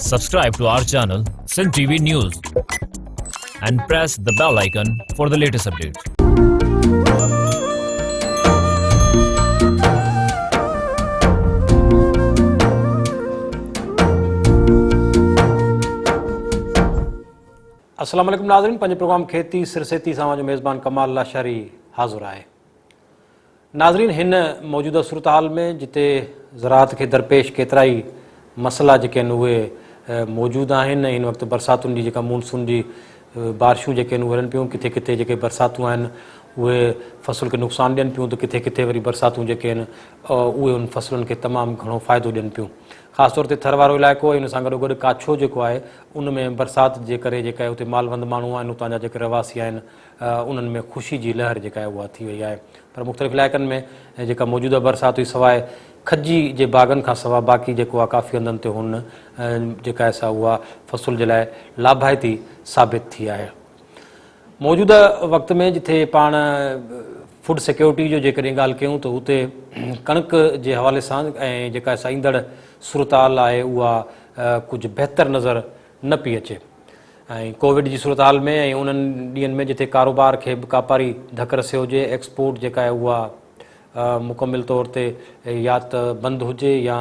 Subscribe to our channel Sindh TV News and press the bell icon for the latest updates. السلام عليڪم ناظرين پنهنجي programme کيتي سر سيتي سان اوهان جو ميزبان ڪمال لاشاري حاضر آهي. ناظرين هن موجوده صورتحال ۾ جتي زراعت کي درپيش ڪيترائي مسئلا جيڪي آهن اهي موجود آهن ۽ هن وقت برساتن جي جيڪا مونسون جي بارشون جيڪي آهن اهي هلن پيون ڪٿي ڪٿي جيڪي برساتون آهن اهي فصل کي نقصان ڏين پيون ته ڪٿي ڪٿي وري برساتون جيڪي آهن اهي ان فصلن کي تمام گهڻو فائدو ڏين پيون خاص طور تي ٿر وارو علائقو ۽ ان سان گڏو گڏ ڪاڇو جيڪو آهي ان ۾ برسات جي ڪري جيڪا اتي مالوند ماڻهو آهن اتان جا جيڪي رهواسي آهن انهن ۾ خوشي جي لهر جيڪا آهي اها ٿي وئي آهي پر مختلف علائقن ۾ جيڪا موجوده برسات هئي سواء کجي جي باغن کان سواء باقي جيڪو آهي ڪافي هنڌن تي هن جيڪا آهي سا اها فصل جي لاء لاڀائتي ثابت ٿي آهي. موجوده وقت ۾ جتي پاڻ فوڊ سيڪيورٽي جو جيڪڏهن ڳالهه ڪيون ته اتي ڪڻڪ جي حوالي سان ۽ جيڪا سا ايندڙ صورتحال آهي اها ڪجهه بهتر نظر نه پئي اچي ۽ ڪووڊ جي صورتحال ۾ ۽ انهن ڏينهن ۾ جتي ڪاروبار کي به ڪاپاري ڌڪ رسيو هجي، ايڪسپورٽ جيڪا آهي اها مڪمل طور تي يا ته بند هجي يا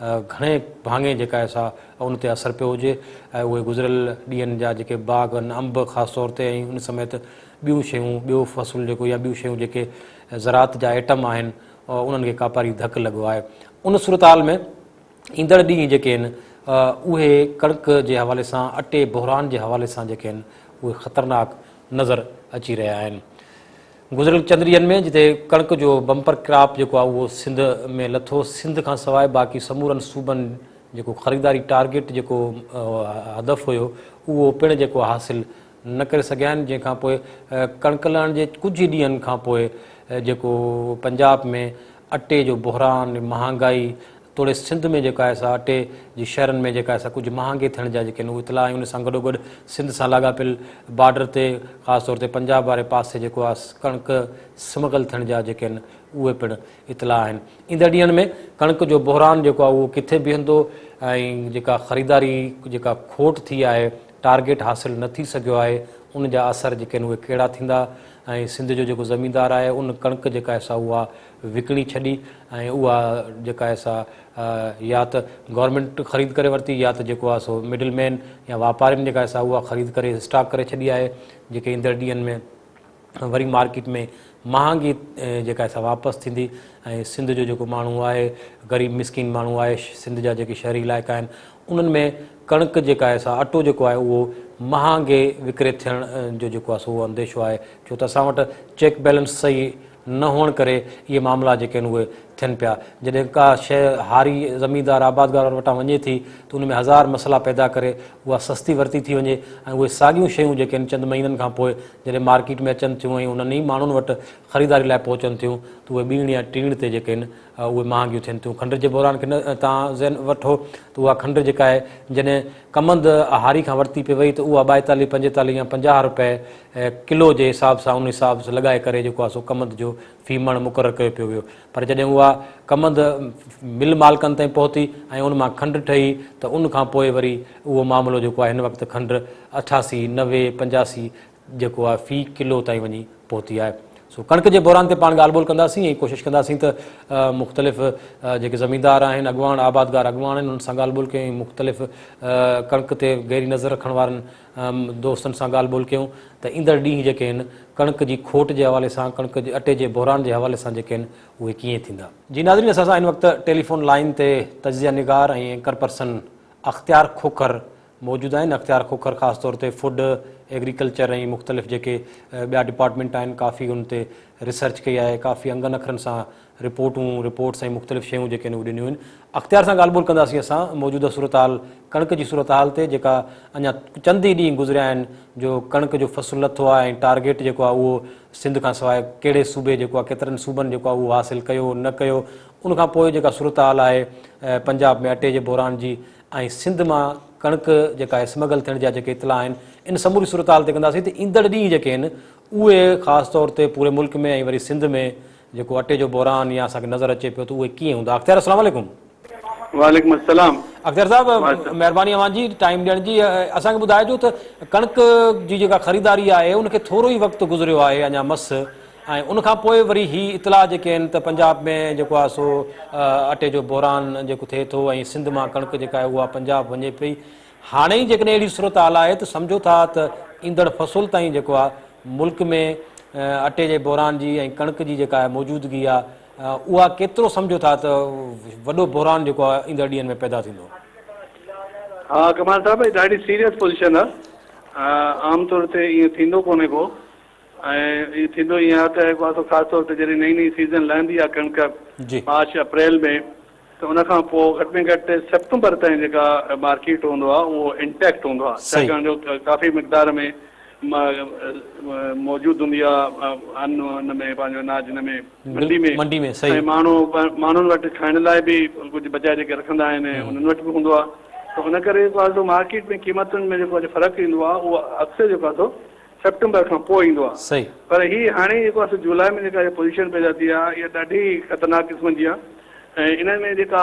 گهڻي ڀاڱي جيڪا آهي سا ان تي اثر پيو هجي ۽ اهي گذريل ڏينهن جا جيڪي باغ آهن انب خاص طور تي ۽ ان سميت ٻيون شيون ٻيو فصل جيڪو يا ٻيون شيون جيڪي زراعت جا آئٽم آهن انهن کي ڪاپاري ڌڪ لڳو آهي ان صورتحال ۾ ايندڙ ڏينهن جيڪي آهن اهي ڪڻڪ جي حوالي سان اٽي بحران جي حوالي سان جيڪي آهن اهي خطرناڪ نظر اچي رهيا آهن. گذريل چند ڏينهن ۾ جتي ڪڻڪ جو بمپر ڪراپ جيڪو آهي اهو سنڌ ۾ لٿو، سنڌ کان سواء باقي سمورن صوبن جيڪو خريداري ٽارگيٽ جيڪو هدف هيو اهو پڻ جيڪو حاصل نه ڪري سگهيا آهن جنهن کان پوء ڪڻڪ لهڻ جي ڪجهه ئي ڏينهن کان پوء جيڪو پنجاب ۾ اٽي جو بحران مهانگائي توڙي سنڌ ۾ جيڪا آهي سا اٽي جي شهرن ۾ جيڪا آهي سا ڪجهه مهانگي ٿيڻ جا جيڪي آهن اهي اطلاع آهن ان سان گڏوگڏ سنڌ سان لاڳاپيل بارڊر تي خاص طور تي پنجاب واري پاسي جيڪو آهي ڪڻڪ سمگل ٿيڻ جا جيڪي آهن اهي پڻ اطلاع آهن ايندڙ ڏينهن ۾ ڪڻڪ جو بحران جيڪو آهي اهو ڪٿي بيهندو ۽ جيڪا خريداري جيڪا کوٽ ٿي آهي ٽارگيٽ حاصل نه ٿي سگهيو آهي ان جا اثر جيڪي آهن اهي ڪهڙا ٿيندا ۽ سنڌ جو جيڪو زميندار آهي ان ڪڻڪ جيڪا آهي سا اها وڪڻي ڇڏي ۽ اها جيڪا آهي سا يا ته گورنمينٽ خريد ڪري ورتي يا ته جيڪو آهي سو مڊل مين يا واپارين جيڪا آهي سا اها خريد ڪري اسٽاڪ ڪري ڇڏي آهي جيڪي ايندڙ ڏينهن ۾ وري مارڪيٽ ۾ مهانگي جيڪا آهي سا واپس ٿيندي ۽ سنڌ جو جيڪو ماڻهو آهي غريب مسڪين ماڻهو آهي سنڌ جا جيڪي شهري علائقا آهن انهن ۾ ڪڻڪ جيڪا آهي سا اٽو جيڪو آهي اهو مهانگي وڪري ٿيڻ جو جيڪو آهي سو اهو انديشو آهي ڇو ته اسان وٽ چيڪ بيلنس صحيح نه هئڻ ڪري اهي معاملا جيڪي آهن اهي ٿين پيا. جڏهن ڪا شيء هاري، زميندار، آبادگار وٽان وڃي ٿي ته ان ۾ هزار مسئلا پيدا ڪري اها سستي ورتي ٿي وڃي ۽ اهي ساڳيون شيون جيڪي آهن چند مهينن کان پوء جڏهن مارڪيٽ ۾ اچن ٿيون ۽ انهن ئي ماڻهن وٽ خريداري لاء پهچن ٿيون ته اهي ٻيڻ يا ٽيڻ تي جيڪي آهن اهي مهانگيون ٿين ٿيون. کنڊ جي بحران کي نه تان ذهن وٺو ته اها کنڊ جيڪا آهي جڏهن ڪمند هاري کان ورتي پئي وئي ته اها ٻائيتاليهه، پنجيتاليهه يا 50 رپيه ڪلو جي حساب سان ان حساب سان لڳائي ڪري جيڪو آهي سو ڪمند جو في مڻ مقرر ڪيو پيو ويو پر جڏهن اها ڪمند مل مالڪن تائين پهتي ۽ ان مان کنڊ ٺهي ته ان کان پوء وري اهو معاملو جيڪو آهي هن وقت کنڊ 88، 90، 85 جيڪو آهي في ڪلو تائين وڃي پهتي آهي. سو ڪڻڪ جي بحران تي پاڻ ڳالهه ٻولهه ڪنداسين ۽ ڪوشش ڪنداسين ته مختلف جيڪي زميندار آهن اڳواڻ آبادگار اڳواڻ آهن انهن سان ڳالهه ٻولهه ڪيون ۽ مختلف ڪڻڪ تي گهري نظر رکڻ وارن دوستن سان ڳالهه ٻولهه ڪيون ته ايندڙ ڏينهن جيڪي آهن ڪڻڪ جي کوٽ جي حوالي سان ڪڻڪ جي اٽي جي بحران جي حوالي سان جيڪي آهن اهي ڪيئن ٿيندا. جي ناظرين اسان سان هن وقت ٽيليفون لائين تي تجزيه نگار ۽ اينڪر پرسن اختيار کوکر موجود آهن اختيار کوکر خاص طور تي فوڊ ايگريڪلچر ۽ مختلف جيڪي ٻيا ڊپارٽمينٽ آهن ڪافي ان تي ريسرچ ڪئي آهي ڪافي انگن اکرن سان رپورٽون رپورٽس ۽ مختلف شيون جيڪي آهن اهي ڏنيون آهن اختيار سان ڳالهه ٻولهه ڪنداسين اسان موجوده صورتحال ڪڻڪ جي صورتحال تي جيڪا اڃا چند ئي ڏينهن گذريا آهن جو ڪڻڪ جو فصل لٿو آهي ۽ ٽارگيٽ جيڪو آهي اهو سنڌ کان سواء ڪهڙي صوبي جيڪو آهي ڪيترن صوبن جيڪو آهي اهو حاصل ڪيو نه ڪيو ان کان پوء جيڪا صورتحال آهي پنجاب ۾ اٽي جي بحران جي ۽ سنڌ مان ڪڻڪ جيڪا آهي اسمگل ٿيڻ جا جيڪي اطلاع آهن ان سموري صورتحال تي ڪنداسين ته ايندڙ ڏينهن جيڪي آهن اهي خاص طور تي پوري ملڪ ۾ ۽ وري سنڌ ۾ جيڪو اٽي جو بحران يا اسان کي نظر اچي پيو ته اهي ڪيئن هوندا اختيار السلام عليڪم. وعليڪم السلام. اختيار صاحب مهرباني اوهان جي ٽائيم ڏيڻ جي. اسان کي ٻڌائجو ته ڪڻڪ جي جيڪا خريداري آهي ان کي ٿورو ئي وقت گذريو آهي اڃا مس ۽ ان کان پوء وري هي اطلاع جيڪي آهن ته پنجاب ۾ جيڪو آهي سو اٽي جو بحران جيڪو ٿئي ٿو ۽ سنڌ مان ڪڻڪ جيڪا آهي اها پنجاب وڃي پئي. هاڻي ئي جيڪڏهن اهڙي صورتحال آهي ته سمجهو ٿا ته ايندڙ فصل تائين جيڪو آهي ملڪ ۾ اٽي جي بحران جي ۽ ڪڻڪ جي جيڪا آهي موجودگي آهي اها ڪيترو سمجهو ٿا ته وڏو بحران جيڪو آهي ايندڙ ڏينهن ۾ پيدا ٿيندو؟ ها ڪمال صاحب هي ڏاڍي سيريس پوزيشن آهي عام طور تي ائين ٿيندو ڪونهي ڪو ۽ ائين ٿيندو ائين آهي ته هڪ پاسو خاص طور تي جڏهن نئين نئين سيزن لهندي آهي ڪڻڪ مارچ اپريل ۾ ته ان کان پوء گهٽ ۾ گهٽ سيپٽمبر تائين جيڪا مارڪيٽ هوندو آهي اهو انٽيڪٽ هوندو آهي ڇاڪاڻ جو ڪافي مقدار ۾ موجود هوندي آهي ان ان ۾ پنهنجو اناج ان ۾ منڊي ۾ ۽ ماڻهو ماڻهن وٽ کائڻ لاء به ڪجهه بچائي جيڪي رکندا آهن انهن وٽ به هوندو آهي ته ان ڪري جيڪو آهي سو مارڪيٽ ۾ قيمتن ۾ جيڪو فرق ايندو آهي اهو اڪثر جيڪو آهي سو سيپٽمبر کان پوء ايندو آهي صحيح. پر هي هاڻي جيڪو آهي سو جولاء ۾ جيڪا هي پوزيشن پيدا ٿي آهي اها ڏاڍي خطرناڪ قسم جي آهي ۽ انهن ۾ جيڪا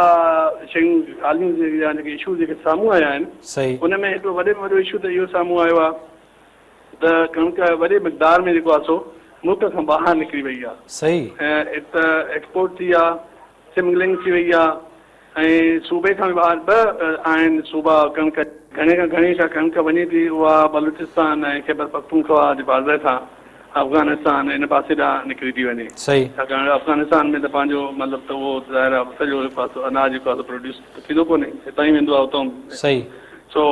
شيون ڳالهيون يا جيڪي اشوز جيڪي سامهون آيا آهن صحيح. ان ۾ هڪڙو وڏي ۾ وڏو اشو ته اهو سامهون آيو آهي ته ڪڻڪ وڏي مقدار ۾ جيڪو آهي سو ملڪ کان ٻاهر نڪري وئي آهي صحيح. ۽ هڪ ته ايڪسپورٽ ٿي آهي سمگلنگ ٿي وئي آ ۽ صوبي کان به ٻاهر ٻه آهن صوبا ڪڻڪ گهڻي کان گهڻي جيڪا ڪڻڪ وڃي ٿي اها بلوچستان ۽ خيبر پختونخوا جي بارڊر کان افغانستان ان پاسي ڏانهن نڪري ٿي وڃي صحيح. ڇاڪاڻ افغانستان ۾ ته پنهنجو مطلب ته اهو ظاهر آ سڄو پاسو اناج جيڪو آ سو پروڊيوس ته ٿيندو ڪونهي هتان ئي ويندو آ اتان صحيح. سو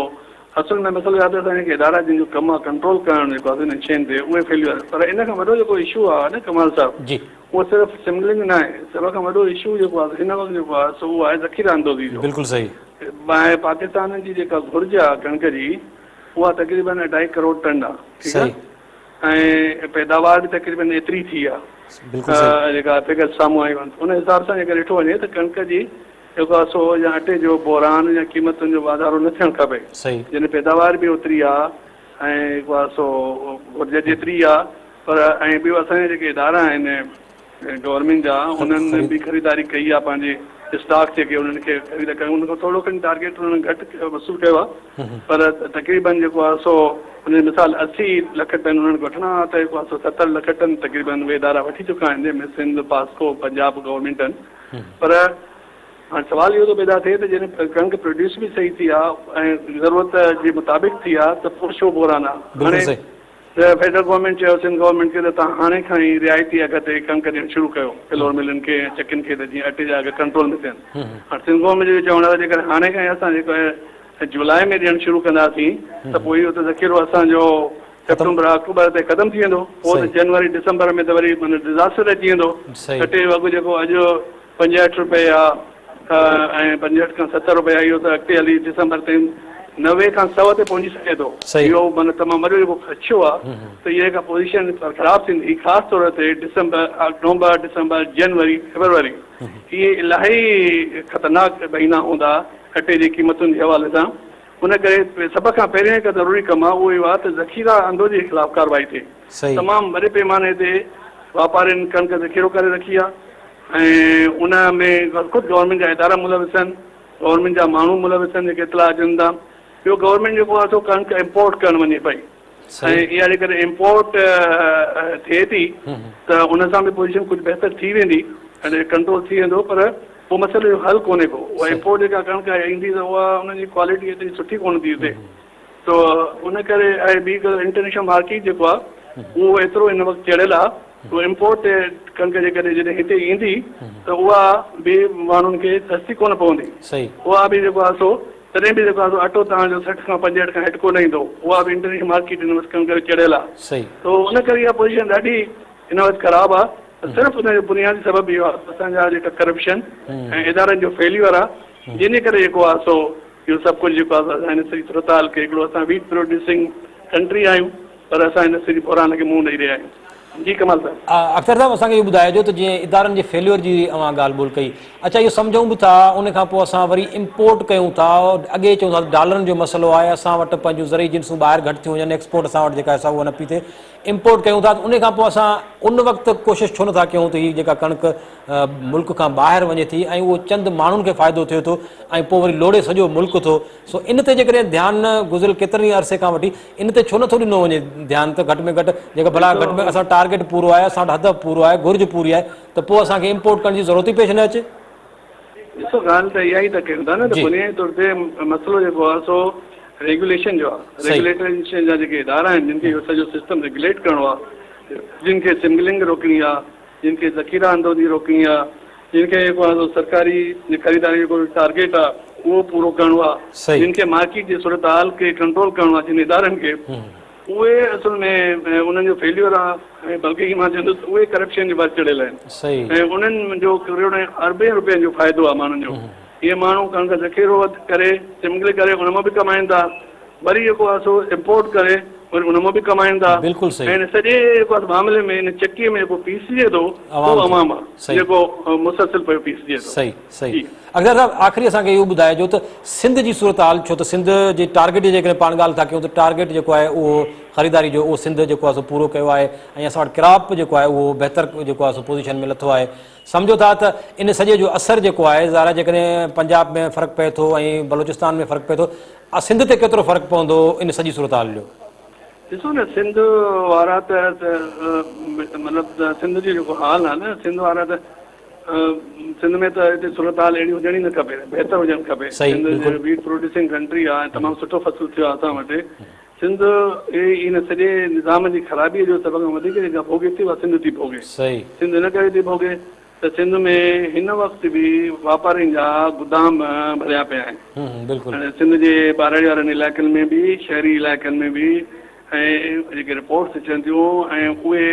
اصل ۾ مسئلو اهو آ ته اسان جا ادارا جن جو ڪم آ ڪنٽرول ڪرڻ جيڪو آ سو انهن شين تي اهي فيليور پر ان کان وڏو جيڪو اشو آ نه ڪمال صاحب جي. اهو صرف سمگلنگ ناهي، سڀ کان وڏو اشو جيڪو آهي هن وقت جيڪو آهي سو اهو آهي ذخيره اندوزي جو. بلڪل صحيح. ۽ پاڪستان جي جيڪا گهرج آهي ڪڻڪ جي اها تقريبن اڍائي ڪروڙ ٽن آهي ٺيڪ آهي ۽ پيداوار به تقريبن ايتري ٿي آهي بلڪل صحيح. جيڪا فگرز سامهون آيون آهن ان حساب سان جيڪر ڏٺو وڃي ته ڪڻڪ جي جيڪو آهي سو يا اٽي جو بحران يا قيمتن جو واڌارو نه ٿيڻ کپي صحيح. جڏهن پيداوار به اوتري آهي ۽ جيڪو آهي سو گهرج جيتري آهي پر ۽ ٻيو اسان جا جيڪي ادارا آهن گورنمينٽ جا انهن به خريداري ڪئي آهي پنهنجي اسٽاڪ جيڪي انهن کي خريد ڪيو ان کان ٿورو کڻي ٽارگيٽ انهن گهٽ وصول ڪيو آهي پر تقريبن جيڪو آهي سو ان جو مثال 80 لک ٽن انهن کي وٺڻا هئا ته جيڪو آهي سو 70 لک ٽن تقريبن اهي ادارا وٺي چڪا آهن جنهن ۾ سنڌ پاسڪو پنجاب گورنمينٽ آهن پر هاڻ سوال اهو ٿو پيدا ٿئي ته جڏهن ڪڻڪ پروڊيوس به صحيح ٿي آهي ۽ ضرورت جي مطابق ٿي آهي ته پوء ڇو بحران آهي هاڻي ته فيڊرل گورنمينٽ چيو سنڌ گورنمينٽ کي ته توهان هاڻي کان ئي رعايتي اگهه تي ڪڻڪ ڏيڻ شروع ڪيو فلور ملن کي ۽ چڪين کي ته جيئن اٽي جا اگهه ڪنٽرول ۾ ٿين. هاڻ سنڌ گورنمينٽ جو اهو چوڻ آهي ته جيڪڏهن هاڻي کان ئي اسان جيڪو آهي جولاء ۾ ڏيڻ شروع ڪنداسين ته پوء اهو ته ذخيرو اسان جو سيپٽمبر آڪٽوبر تي ختم ٿي ويندو پوء ته جنوري ڊسمبر ۾ ته وري معنيٰ ڊزاسٽر اچي ويندو اٽي جو اگهه جيڪو اڄ 65 رپيا ۽ 65 کان 70 رپيا اهو ته اڳتي هلي ڊسمبر تائين 90 کان 100 تي پهچي سگهي ٿو. اهو معنيٰ تمام وڏو جيڪو خدشو آهي ته اها جيڪا پوزيشن خراب ٿيندي خاص طور تي ڊسمبر، آڪٽومبر، ڊسمبر، جنوري، فيبروري اهي الاهي خطرناڪ مهينا هوندا اٽي جي قيمتن جي حوالي سان. ان ڪري سڀ کان پهريون جيڪا ضروري ڪم آهي اهو اهو آهي ته ذخيره اندوزي جي خلاف ڪارروائي ٿئي. تمام وڏي پيماني تي واپارين ڪڻڪ ذخيرو ڪري رکي آهي. ۽ ان ۾ خود گورنمينٽ جا ادارا ملوث آهن، گورنمينٽ جا ماڻهو ملوث آهن جيڪي اطلاع اچن ٿا. ٻيو گورنمينٽ جيڪو آهي سو ڪڻڪ امپورٽ ڪرڻ وڃي پئي ۽ اها جيڪڏهن امپورٽ ٿئي ٿي ته ان سان به پوزيشن ڪجهه بهتر ٿي ويندي ۽ ڪنٽرول ٿي ويندو پر پوء مسئلي جو حل ڪونهي ڪو. اها امپورٽ جيڪا ڪڻڪ ايندي ته اها ان جي ڪوالٽي ايتري سٺي ڪونه ٿي هتي. سو ان ڪري ۽ ٻي ڳالهه انٽرنيشنل مارڪيٽ جيڪو آهي اهو ايترو هن وقت چڙهيل آهي سو امپورٽ ڪڻڪ جيڪڏهن جڏهن هتي ايندي ته اها به ماڻهن کي سستي ڪونه پوندي اها به جيڪو آهي سو تڏهن به جيڪو آهي سو اٽو توهان جو 60 کان 65 کان هيٺ ڪونه ايندو اها به انٽرنيشنل مارڪيٽ هن وقت ڪڻڪ جو چڙهيل آهي سو ان ڪري اها پوزيشن ڏاڍي هن وقت خراب آهي صرف ان جو بنيادي سبب اهو آهي اسان جا جيڪا ڪرپشن ۽ ادارن جو فيليور آهي جنهن جي ڪري جيڪو آهي سو اهو سڀ ڪجهه جيڪو آهي اسان هن سڄي صورتحال کي هڪڙو اسان ويٽ پروڊيوسنگ ڪنٽري آهيون پر اسان هن سڄي بحران کي منهن ڏئي رهيا آهيون. جي ڪمال صاحب. اختر صاحب اسان کي اهو ٻڌائجو ته جيئن ادارن جي فيليور جي اوهان ڳالهه ٻولهه ڪئي اڇا اهو سمجهون به ٿا ان کان پوء اسان وري امپورٽ ڪيون ٿا اڳي چئون ٿا ته ڊالرن جو مسئلو آهي اسان وٽ پنهنجون زرعي جنسون ٻاهر گهٽ ٿيون وڃن ايڪسپورٽ اسان وٽ جيڪا آهي سا اها نه پئي ٿئي امپورٽ ڪيون ٿا ته ان کان پوء اسان ان وقت ڪوشش ڇو نٿا ڪيون ته هي جيڪا ڪڻڪ ملڪ کان ٻاهر وڃي ٿي ۽ اهو چند ماڻهن کي فائدو ٿئي ٿو ۽ پوء وري لوڙي سڄو ملڪ ٿو سو ان تي جيڪڏهن ڌيان گذريل ڪيترن ئي عرصي کان وٺي ان تي ڇو نٿو ڏنو وڃي ڌيان ته گهٽ ۾ گهٽ جيڪا ڀلا گهٽ ۾ اسان ٽارگيٽ پورو آهي اسان وٽ هدف پورو آهي گهرج پوري آهي ته پوء اسان کي امپورٽ ڪرڻ جي ضرورت ئي پيش نه اچي. ڏسو ڳالهه ته اها ئي ته ڪيون ٿا نه ته بنيادي طور تي مسئلو جيڪو آهي سو ريگيوليشن جو آهي ريگيوليٽري جا جيڪي ادارا آهن جن کي اهو سڄو سسٽم ريگيوليٽ ڪرڻو آهي جن کي سمگلنگ روڪڻي آهي جن کي ذخيره اندوزي روڪڻي آهي جن کي جيڪو آهي سو سرڪاري خريداري جو ٽارگيٽ آهي اهو پورو ڪرڻو آهي جن کي مارڪيٽ جي صورتحال کي ڪنٽرول ڪرڻو آهي جن ادارن کي اهي اصل ۾ انهن جو فيليور آ ۽ بلڪه مان چوندس اهي ڪرپشن جي ور چڙهيل آهن ۽ انهن جو ڪروڙين اربين روپين جو فائدو آ ماڻهن جو اهي ماڻهو ڪڻڪ ذخيرو ڪري سمگل ڪري ان مان به ڪمائين ٿا وري جيڪو آ سو امپورٽ ڪري وري ان مان به ڪمائين ٿا ۽ ان سڄي جيڪو آ معاملي ۾ ان چڪي ۾ جيڪو پيسجي ٿو اهو عوام آ جيڪو مسلسل پيو پيسجي ٿو. صحيح صحيح اختر صاحب آخري اسان کي اهو ٻڌائجو ته سنڌ جي صورتحال ڇو ته سنڌ جي ٽارگيٽ جي جيڪڏهن پاڻ ڳالهه ٿا ڪيون ته ٽارگيٽ جيڪو آهي اهو خريداري جو اهو سنڌ جيڪو آهي سو پورو ڪيو آهي ۽ اسان وٽ ڪراپ جيڪو آهي اهو بهتر جيڪو آهي سو پوزيشن ۾ لٿو آهي سمجهو ٿا ته ان سڄي جو اثر جيڪو آهي ظاهر آهي جيڪڏهن پنجاب ۾ فرق پئي ٿو ۽ بلوچستان ۾ فرق پئي ٿو سنڌ تي ڪيترو فرق پوندو ان سڄي صورتحال جو؟ ڏسو نه سنڌ وارا ته مطلب سنڌ جو جيڪو حال آهي نه سنڌ وارا ته سنڌ ۾ ته هتي صورتحال اهڙي هجڻ ئي نه کپي بهتر هجڻ کپي سنڌ ويٽ پروڊيوسنگ ڪنٽري آهي تمام سٺو فصل ٿيو آهي اسان وٽ سنڌ ان سڄي نظام جي خرابي جو سڀ کان وڌيڪ جيڪا ڀوڳي ٿي اها سنڌ ٿي ڀوڳي سنڌ ان ڪري ٿي ڀوڳي ته سنڌ ۾ هن وقت به واپارين جا گدام ڀريا پيا آهن سنڌ جي ٻهراڙي وارن علائقن ۾ به شهري علائقن ۾ به ۽ جيڪي رپورٽس اچن ٿيون ۽ اهي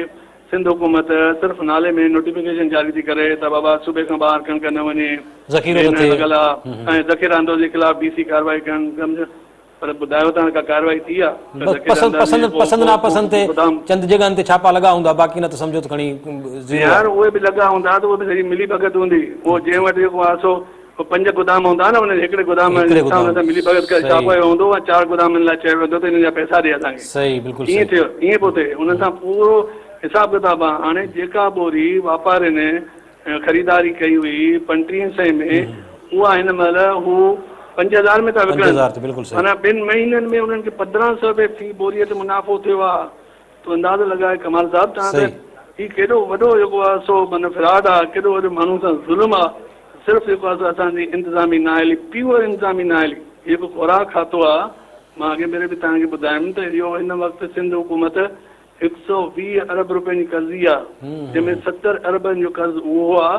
سنڌ حڪومت صرف نالي ۾ نوٽيفڪيشن جاري ٿي ڪري ته بابا صوبي کان ٻاهر ڪڻڪ نه وڃي، ذخيرو بين نه ٿئي. لڳل آ ۽ ذخيره اندوزي خلاف ڊي سي ڪارروائي ڪرڻ سمجهه پر ٻڌايو ته هاڻي ڪا ڪارروائي ٿي آ ته بس ذخيره پسند اندازي پسند ڪو پسند ڪو ناپسند ڪو تي گودام چند جڳهن تي ڇاپا لڳا هوندا باقي نه ته سمجهو ته کڻي زيرو يار آ. اهي به لڳا هوندا ته اهي به سڄي ملي ڀڳت هوندي اهو جنهن وٽ جيڪو آ سو پوء پنج گدام هوندا نه انهن هڪڙي گدام هڪڙي سان گدام انهن سان ملي ڀڳت ڪري صحيح ڇاپو هنيو هوندو ۽ چار گدامن لاء چيو ويندو ته انهن جا پئسا ڏي اسان کي صحيح بلڪل ائين صحيح ٿيو ائين پيو ٿئي انهن سان پورو حساب ڪتاب آ هاڻي جيڪا ٻوري واپارين خريداري ڪئي هئي پنٽيهين سئين ۾ اها هن مهل هو 5000 ۾ ٿا وڪڻن 5000 تي بلڪل صحيح معنيٰ ٻن مهينن ۾ انهن کي 1500 روپيه في ٻوريء تي منافعو ٿيو آ تون اندازو لڳاء ڪمال صاحب تان ته هي ڪيڏو وڏو جيڪو آ سو معنيٰ فراڊ آ ڪيڏو وڏو ماڻهو سان ظلم آ صرف جيڪو آ سو اسان جي انتظامي نااهلي پيور انتظامي نااهلي هي جيڪو خوراڪ کاتو آ مان اڳئين ڀيري به توهان کي ٻڌايم ته اهو هن وقت سنڌ حڪومت هڪ سئو 20 ارب روپين جي قرضي آ جنهن ۾ 70 اربن جو قرض اهو آ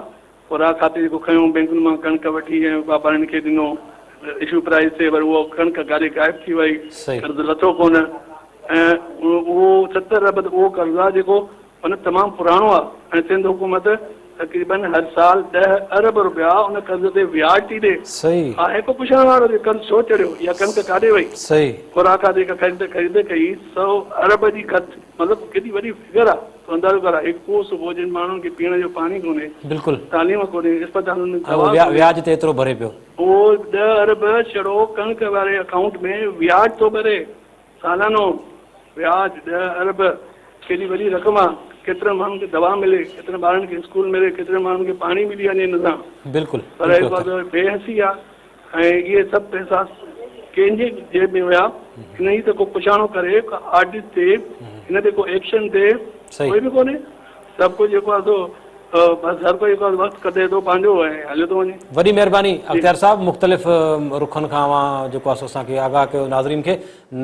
خوراڪ کاتي جيڪو کنيو بينڪن مان ڪڻڪ وٺي ۽ واپارين کي ڏنو اشو پرائيز تي وري اهو ڪڻڪ گاڏي غائب ٿي وئي قرض لٿو ڪونه ۽ اهو 70 ارب ته اهو قرض آهي جيڪو ان تمام پراڻو آهي ۽ سنڌ حڪومت تقريبن هر سال 10 ارب روپيا ان قرض تي وياج ٿي ڏي آهي ڪو پڇڻ وارو جو قرض ڇو چڙهيو يا ڪڻڪ ڪاڏي وئي خوراڪ کاتي جيڪا خريد خريد ڪئي 100 ارب جي خرچ مطلب ڪيڏي وڏي فگر آ تو اندازو ڪر هڪ ڪو صوبو جن ماڻهن کي پيئڻ جو پاڻي ڪونهي بلڪل تعليم ڪونهي اسپتالن ۾ ۽ دوا اهو ڪونهي وياج تي ايترو ڀري پيو. اهو 10 ارب ڇڙو ڪڻڪ واري اڪائونٽ ۾ وياج ٿو ڀري سالانو وياج 10 ارب ڪيڏي وڏي رقم آ ڪيترن ماڻهن کي دوا ملي ڪيترن ٻارن کي اسڪول ملي ڪيترن ماڻهن کي پاڻي ملي وڃي ان سان بلڪل پر بلڪل هڪ بي حسي آ ۽ اهي سڀ پئسا ڪنهن جي جيب ۾ ويا ان جي ته ڪو پڇاڻو ڪري ڪا آڊٽ ٿئي ان تي ڪو ايڪشن ٿئي ڪوئي به ڪونهي سڀ ڪجهه جيڪو آهي سو بس هر ڪوئي جيڪو آهي وقت ڪڍي ٿو پنهنجو ۽ هليو ٿو وڃي. وڏي مهرباني اختيار صاحب مختلف رخن کان اوهان جيڪو آهي سو اسان کي آگاهه ڪيو ناظرين کي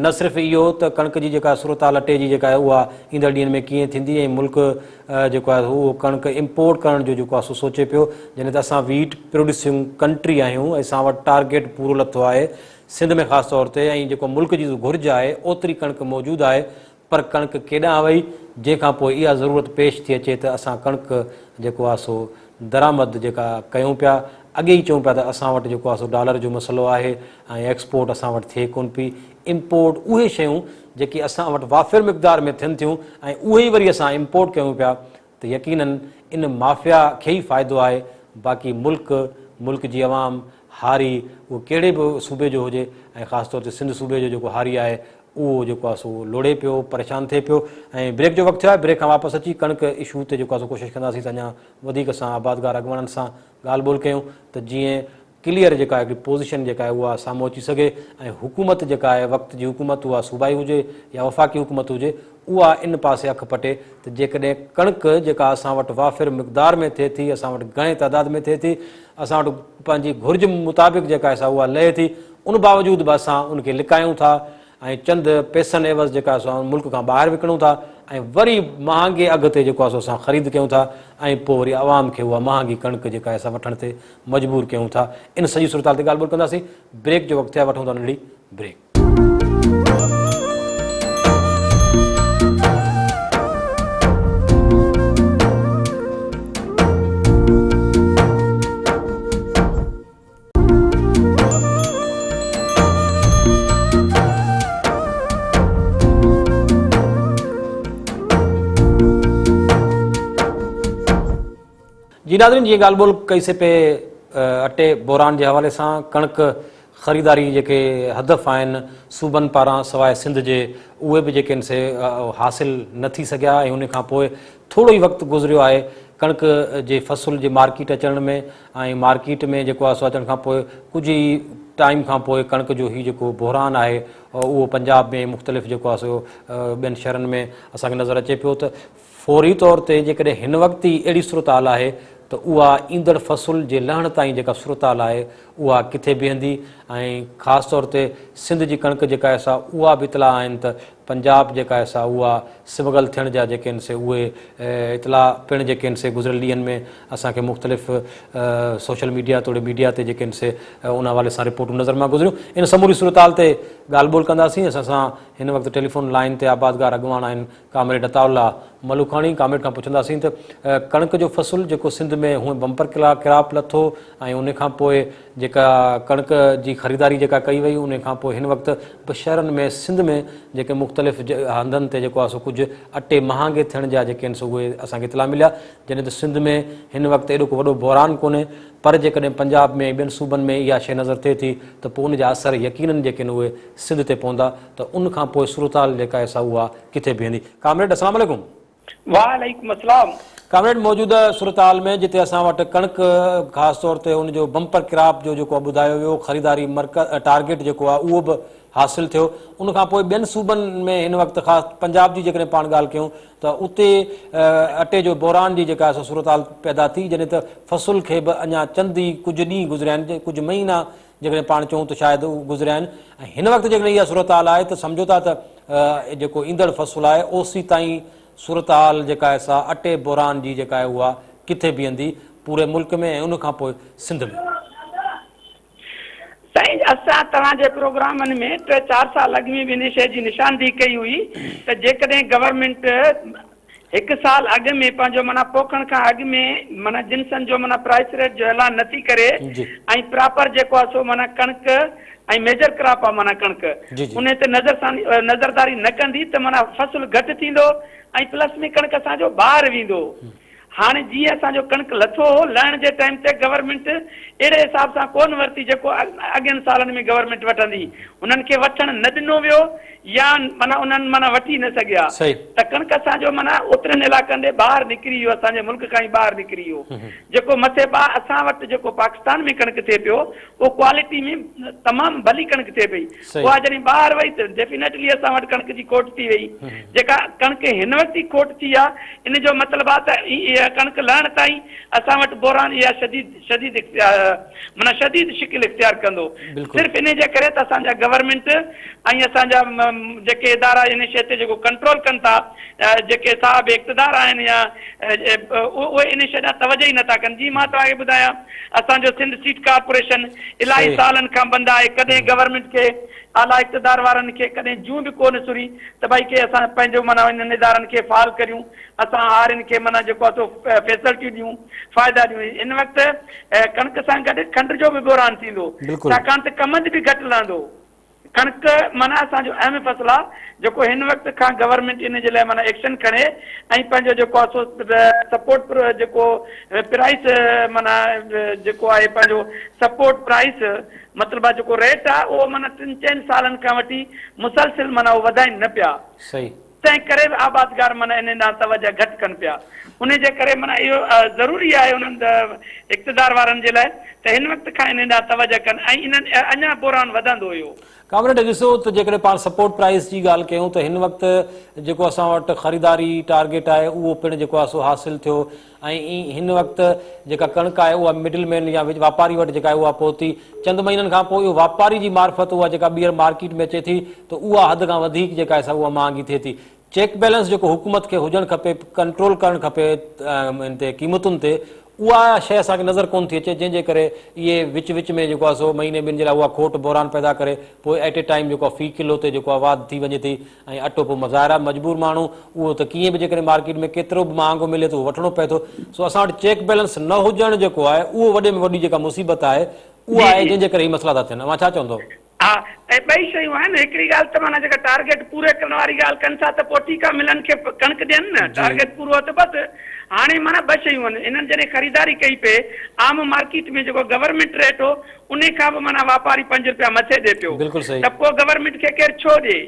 نه صرف اهو ته ڪڻڪ جي جيڪا صورتحال اٽي جي جيڪا آهي اها ايندڙ ڏينهن ۾ ڪيئن ٿيندي ۽ ملڪ جيڪو آهي اهو ڪڻڪ امپورٽ ڪرڻ جو جيڪو آهي سو سوچي پيو جڏهن ته اسان ويٽ پروڊيوسنگ ڪنٽري آهيون ۽ اسان وٽ ٽارگيٽ پورو لٿو آهي سنڌ ۾ خاص طور تي ۽ جيڪو ملڪ جي گهرج آهي اوتري ڪڻڪ موجود آهي پر ڪڻڪ ڪيڏانهن وئي جنهن کان پوء اها ضرورت پيش ٿي اچي ته اسان ڪڻڪ جيڪو آهي سو درآمد جيڪا ڪيون پيا اڳي ئي چئون پيا ته اسان وٽ جيڪو آهي سو ڊالر جو مسئلو آهي ۽ ايڪسپورٽ اسان وٽ ٿئي ڪونه پئي، امپورٽ اهي شيون جيڪي اسان وٽ وافر مقدار ۾ ٿين ٿيون ۽ اهي ئي وري اسان امپورٽ ڪيون پيا ته يقينن ان مافيا کي ئي فائدو آهي باقي ملڪ، ملڪ جي عوام، هاري اهو ڪهڙي به صوبي جو هجي ۽ خاص طور تي سنڌ صوبي جو جيڪو هاري آهي اهو جيڪو آهي سو لوڙهي پيو، پريشان ٿئي پيو ۽ بريڪ جو وقت ٿيو آهي بريڪ کان واپس اچي ڪڻڪ اشو تي جيڪو آهي سو ڪوشش ڪنداسين ته اڃا وڌيڪ اسان آبادگار اڳواڻن سان ڳالهه ٻولهه ڪيون ته جيئن ڪليئر جيڪا هڪڙي پوزيشن جيڪا آهي اها سامهون اچي سگهي ۽ حڪومت جيڪا آهي وقت جي حڪومت اها صوبائي هجي يا وفاقي حڪومت هجي اها ان پاسي اک پٽي ته جيڪڏهن ڪڻڪ جيڪا اسان وٽ وافر مقدار ۾ ٿئي ٿي اسان وٽ گهڻي تعداد ۾ ٿئي ٿي اسان وٽ پنهنجي گهرج مطابق جيڪا آهي سا اها لهي ٿي ان باوجود به اسان ان کي لڪايون ٿا ۽ چند پئسن عيوض جيڪا سو ملڪ کان ٻاهر وڪڻون ٿا ۽ وري مهانگي اگهه تي جيڪو آهي سو اسان خريد ڪيون ٿا ۽ پوء وري عوام کي اها مهانگي ڪڻڪ جيڪا آهي سا وٺڻ تي مجبور ڪيون ٿا. ان سڄي صورتحال تي ڳالهه ٻولهه ڪنداسين. بريڪ جو وقت ٿيو آهي وٺون ٿا ننڍڙي بريڪ. جي ناظرين جيئن ڳالهه ٻولهه ڪئي سي پي اٽي بحران جي حوالي سان ڪڻڪ خريداري جيڪي هدف آهن صوبن پاران سواء سنڌ جي اهي به جيڪي آهن سي حاصل نه ٿي سگهيا ۽ ان کان پوء ٿورو ئي وقت گذريو آهي ڪڻڪ جي فصل جي مارڪيٽ اچڻ ۾ ۽ مارڪيٽ ۾ جيڪو آهي سو اچڻ کان پوء ڪجهه ئي ٽائيم کان پوء ڪڻڪ جو هي جيڪو بحران آهي اهو پنجاب ۾ مختلف جيڪو آهي سو ٻين شهرن ۾ اسان کي نظر اچي پيو ته فوري طور تي جيڪڏهن هن وقت ئي اهڙي صورتحال آهي ته اها ايندڙ فصل جي لهڻ تائين جيڪا صورتحال آهي اها ڪٿي بيهندي ۽ خاص طور تي سنڌ جي ڪڻڪ جيڪا آهي سا اها به اطلاع آهن ته پنجاب جيڪا آهي سا اها سمگل ٿيڻ جا جيڪي آهن سي اهي اطلاع پڻ جيڪي آهن سي گذريل ڏينهن ۾ اسان کي مختلف سوشل ميڊيا توڙي ميڊيا تي جيڪي آهن سي ان حوالي سان رپورٽون نظر مان گذريون ان سموري صورتحال تي ڳالهه ٻولهه ڪنداسين اسان سان هن وقت ٽيليفون لائين تي آبادگار اڳواڻ آهن ڪامريڊ عطاء الله ملوکاڻي ڪامريڊ کان پڇنداسين ته ڪڻڪ جو فصل جيڪو سنڌ ۾ هونئن بمپر ڪراپ لٿو ۽ ان کان پوء جيڪا ڪڻڪ جي خريداري جيڪا ڪئي وئي ان کان پوء هن وقت به شهرن ۾ سنڌ ۾ جيڪي مختلف هنڌن تي جيڪو آهي سو ڪجهه اٽي مهانگي ٿيڻ جا جيڪي آهن سو اهي اسان کي اطلاع مليا جڏهن ته سنڌ ۾ هن وقت ايڏو ڪو وڏو بحران ڪونهي پر جيڪڏهن پنجاب ۾ ۽ ٻين صوبن ۾ اها شيء نظر ٿئي ٿي ته پوء ان جا اثر يقينن جيڪي آهن اهي سنڌ تي پوندا ته ان کان پوء صورتحال جيڪا آهي سا اها ڪٿي بيهندي. ڪامريڊ السلام عليڪم. وعليڪم السلام. ڪامريڊ موجوده صورتحال ۾ جتي اسان وٽ ڪڻڪ خاص طور تي ان جو بمپر ڪراپ جو جيڪو ٻڌايو ويو خريداري مرڪز ٽارگيٽ جيڪو آهي اهو به حاصل ٿيو ان کان پوء ٻين صوبن ۾ هن وقت خاص پنجاب جي جيڪڏهن پاڻ ڳالهه ڪيون ته اتي اٽي جو بحران جي جيڪا سو صورتحال پيدا ٿي جڏهن ته فصل کي به اڃا چند ئي ڪجهه ڏينهن گذريا آهن ڪجهه مهينا جيڪڏهن پاڻ چئون ته شايد گذريا آهن ۽ هن وقت جيڪڏهن اها صورتحال آهي ته سمجهو ٿا ته جيڪو ايندڙ فصل آهي اوسي تائين صورتحال جيڪا آهي سا اٽي بحران جي جيڪا آهي اها ڪٿي بيهندي پوري ملڪ ۾ ۽ ان کان پوء سنڌ ۾. سائين اسان توهان جي پروگرامن ۾ ٽي چار سال اڳ ۾ به ان شيء جي نشاندهي ڪئي هئي ته جيڪڏهن گورنمينٽ هڪ سال اڳ ۾ پنهنجو معنيٰ پوکڻ کان اڳ ۾ معنيٰ جنسن جو معنيٰ پرائس ريٽ جو اعلان نه ٿي ڪري ۽ پراپر جيڪو آهي سو معنيٰ ڪڻڪ ۽ ميجر ڪراپ آهي معنيٰ ڪڻڪ انهي تي نظر ثاني نظرداري نه ڪندي ته معنيٰ فصل گهٽ ٿيندو ۽ پلس ۾ ڪڻڪ اسان جو ٻاهر ويندو هاڻي جيئن اسان جو ڪڻڪ لٿو هو لهڻ جي ٽائيم تي گورنمينٽ اهڙي حساب سان ڪونه ورتي جيڪو اڳين سالن ۾ گورنمينٽ وٺندي انهن کي وٺڻ نه ڏنو ويو يا معنيٰ انهن معنيٰ وٺي نه سگهيا ته ڪڻڪ اسان جو معنيٰ اترين علائقن ڏي ٻاهر نڪري ويو اسان جي ملڪ کان ئي ٻاهر نڪري ويو جيڪو مٿي ٻا اسان وٽ جيڪو پاڪستان ۾ ڪڻڪ ٿئي پيو اهو ڪوالٽي ۾ تمام ڀلي ڪڻڪ ٿئي پئي اها جڏهن ٻاهر وئي ته ڊيفينيٽلي اسان وٽ ڪڻڪ جي کوٽ ٿي وئي جيڪا ڪڻڪ هن وقت ئي کوٽ ٿي آهي ان جو مطلب آهي ته اها ڪڻڪ لهڻ تائين اسان وٽ بحران اها شديد شديد معنيٰ شديد شڪل اختيار ڪندو صرف انهي جي ڪري ته اسان جا گورنمينٽ ۽ اسان جا جيڪي ادارا ان شيء تي جيڪو ڪنٽرول ڪن ٿا جيڪي صاحب اقتدار آهن يا اهي ان شيء ڏانهن توجه ئي نٿا ڪن جي مان توهان کي ٻڌايان اسان جو سنڌ سيڊ ڪارپوريشن الاهي سالن کان بند آهي ڪڏهن گورنمينٽ کي اعليٰ اقتدار وارن کي ڪڏهن جون به ڪو نه سري ته ڀائي ڪي اسان پنهنجو معنيٰ انهن ادارن کي فعال ڪريون اسان هارين کي معنيٰ جيڪو آهي سو فيسلٽيون ڏيون فائدا ڏيون هن وقت ڪڻڪ سان گڏ کنڊ جو به بحران ٿيندو ڇاڪاڻ ته ڪمند به گهٽ لهندو. ڪڻڪ معنيٰ اسان جو اهم فصل آ جيڪو هن وقت کان گورنمينٽ ان جي لاء معنيٰ ايڪشن کڻي ۽ پنهنجو جيڪو آ سو سپورٽ جيڪو پرائس معنيٰ جيڪو آهي پنهنجو سپورٽ پرائس مطلب آ جيڪو ريٽ آ اهو معنيٰ ٽن چئن سالن کان وٺي مسلسل معنيٰ اهو وڌائين نه پيا. صحيح. تنهن ڪري به آبادگار معنيٰ انهن ڏانهن توجه گهٽ ڪن پيا. انهي جي ڪري معنيٰ اهو ضروري آهي انهن اقتدار وارن جي لاء ته هن وقت کان انهن ڏانهن توجه ڪن ۽ انهن اڃا بحران وڌندو اهو. ڪامريڊ ڏسو ته جيڪڏهن پاڻ سپورٽ پرائس جي ڳالهه ڪيون ته هن وقت جيڪو اسان وٽ خريداري ٽارگيٽ آهي اهو پڻ جيڪو آهي سو حاصل ٿيو ۽ هن وقت جيڪا ڪڻڪ آهي اها مڊل مين يا واپاري وٽ جيڪا آهي اها پهتي چند مهينن کان پوء اهو واپاري جي معرفت اها جيڪا ٻيهر مارڪيٽ ۾ اچي ٿي ته اها حد کان وڌيڪ جيڪا آهي سا اها مهانگي ٿئي ٿي چيڪ بيلنس جيڪو حڪومت کي هجڻ کپي ڪنٽرول ڪرڻ کپي ان تي قيمتن تي اها شيء اسان کي نظر ڪونه ٿي اچي جنهن جي ڪري اهي وچ وچ ۾ جيڪو آهي سو مهيني ٻن جي لاء اها کوٽ بحران پيدا ڪري پوء ايٽ اي ٽائيم جيڪو آهي في ڪلو تي جيڪو آهي واڌ ٿي وڃي ٿي ۽ اٽو پوء ظاهر آهي مجبور ماڻهو اهو ته ڪيئن به جيڪڏهن مارڪيٽ ۾ ڪيترو به مهانگو ملي ٿو اهو وٺڻو پئي ٿو سو اسان وٽ چيڪ بيلنس نه هجڻ جيڪو آهي اهو وڏي ۾ وڏي جيڪا مصيبت آهي اها جي آهي جي. جنهن جي ڪري هي مسئلا ٿا ٿين اوهان ڇا چوندو؟ ها ۽ ٻئي شيون آهن هڪڙي ڳالهه ته معنيٰ جيڪا ٽارگيٽ پوري ڪرڻ واري ڳالهه ڪن ٿا ته پوء ٺيڪ آهي ملن کي ڪڻڪ ڏين نه ٽارگيٽ پورو آهي ته بس هاڻي معنيٰ ٻه شيون آهن انهن جڏهن خريداري ڪئي پئي عام مارڪيٽ ۾ جيڪو گورنمينٽ ريٽ هو انهي کان به معنيٰ واپاري پنج رپيا مٿي ڏي پيو بلڪل صحيح. ته پوء گورنمينٽ کي ڪير ڇو ڏي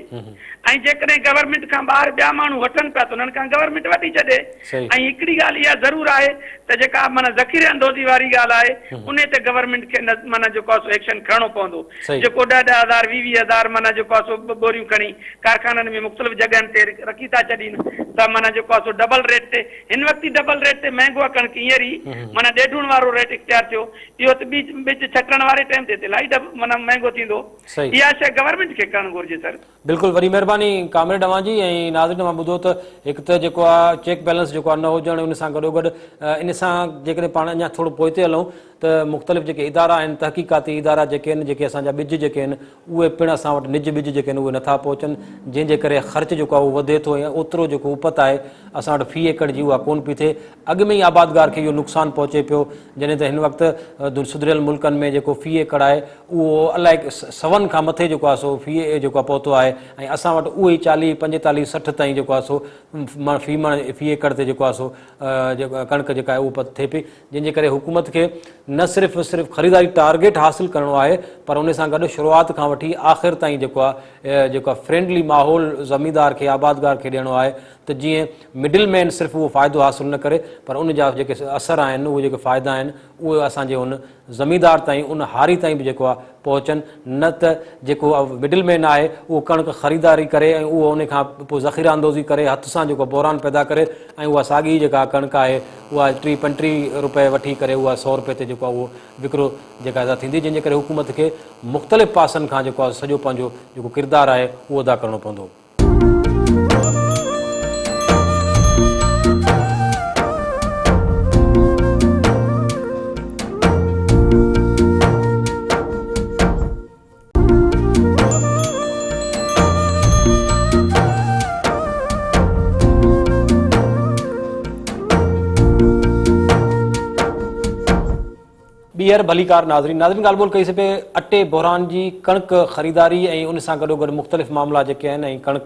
۽ جيڪڏهن گورنمينٽ کان ٻاهر ٻيا ماڻهو وٺن پيا ته انهن کان گورنمينٽ وٺي ڇڏي صحيح. ۽ هڪڙي ڳالهه اها ضرور آهي ته جيڪا معنيٰ ذخيري اندوزي واري ڳالهه آهي انهي تي گورنمينٽ کي نه معنيٰ جيڪو آهي سو ايڪشن کڻڻو پوندو صحيح. جيڪو ڏهه ڏهه هزار ويهه ويهه هزار معنيٰ جيڪو آهي سو ٻوريون کڻي ڪارخانن ۾ مختلف جڳهن تي رکي ٿا ڇڏين ته معنيٰ جيڪو آهي سو ڊبل ريٽ تي هن وقت ئي ڊبل ريٽ تي مهنگو آهي ڪڻڪ هينئر ئي معنيٰ ڏيڍوڻ وارو ريٽ اختيار ٿيو اهو ته ٻج ٻج ڇٽڻ واري ٽائيم تي ته الاهي ڊب معنيٰ مهنگو ٿيندو. صحيح. اها شيء گورنمينٽ کي ڪرڻ گهرجي سر. بلڪل وڏي مهرباني ڪامريڊ اوهان جي ۽ ناظرين اوهان ٻڌو ته هڪ ته جيڪو آ چيڪ بيلنس جيڪو آ نه هجڻ ان سان گڏو گڏ ان سان جيڪڏهن پاڻ اڃا ٿورو پوئتي هلون ته مختلف جيڪي ادارا آهن تحقيقاتي ادارا جيڪي آهن جيڪي اسان جا ٻج جيڪي آهن اهي پڻ اسان وٽ نج ٻج جيڪي آهن اهي نٿا پهچن جنهن جي ڪري خرچ جيڪو آهي اهو وڌي ٿو ۽ اوترو جيڪو اپت آهي اسان وٽ في ايڪڙ جي اها ڪونه پئي ٿئي اڳ ۾ ئي آبادگار کي اهو نقصان پهچي پيو، جڏهن ته هن وقت سڌريل ملڪن ۾ جيڪو في ايڪڙ آهي اهو الائي سون کان مٿي جيڪو آهي سو في جيڪو آهي پهتو آهي ۽ اسان وٽ اهو ئي چاليهه پنجيتاليهه 60 تائين جيڪو آهي سو مڻ في مڻ في ايڪڙ تي جيڪو آهي سو ڪڻڪ جيڪا آهي اهو ٿئي پئي جنهن جي ڪري حڪومت کي نه صرف صرف خريداري ٽارگيٽ حاصل ڪرڻو آهي پر ان سان گڏ شروعات کان وٺي آخر تائين جيڪو آهي جيڪو آهي فرينڊلي ماحول زميندار کي آبادگار کي ڏيڻو آهي ته جيئن مڊل مين صرف اهو فائدو حاصل نه ڪري پر ان جا جيڪي اثر آهن اهي جيڪي فائدا آهن اهي اسان جي ان زميندار تائين ان هاري تائين به جيڪو آهي پهچن نه ته جيڪو مڊل مين آهي اهو ڪڻڪ خريداري ڪري ۽ اهو ان کان پوء ذخيره اندوزي ڪري هٿ سان جيڪو بحران پيدا ڪري ۽ اها ساڳي جيڪا ڪڻڪ آهي اها ٽيهه پنجٽيهه روپيه وٺي ڪري اها سئو روپيه تي جيڪو آهي اهو وڪرو جيڪا ادا ٿيندي جنهن جي ڪري حڪومت کي مختلف پاسن کان جيڪو آهي سڄو پنهنجو جيڪو ڪردار آهي اهو ادا ڪرڻو پوندو. ٻيهر ڀليڪار ناظرين ناظرين ڳالهه ٻولهه ڪئي سي پي اٽي بحران جي ڪڻڪ خريداري ۽ ان سان گڏو گڏ مختلف معاملا جيڪي آهن ۽ ڪڻڪ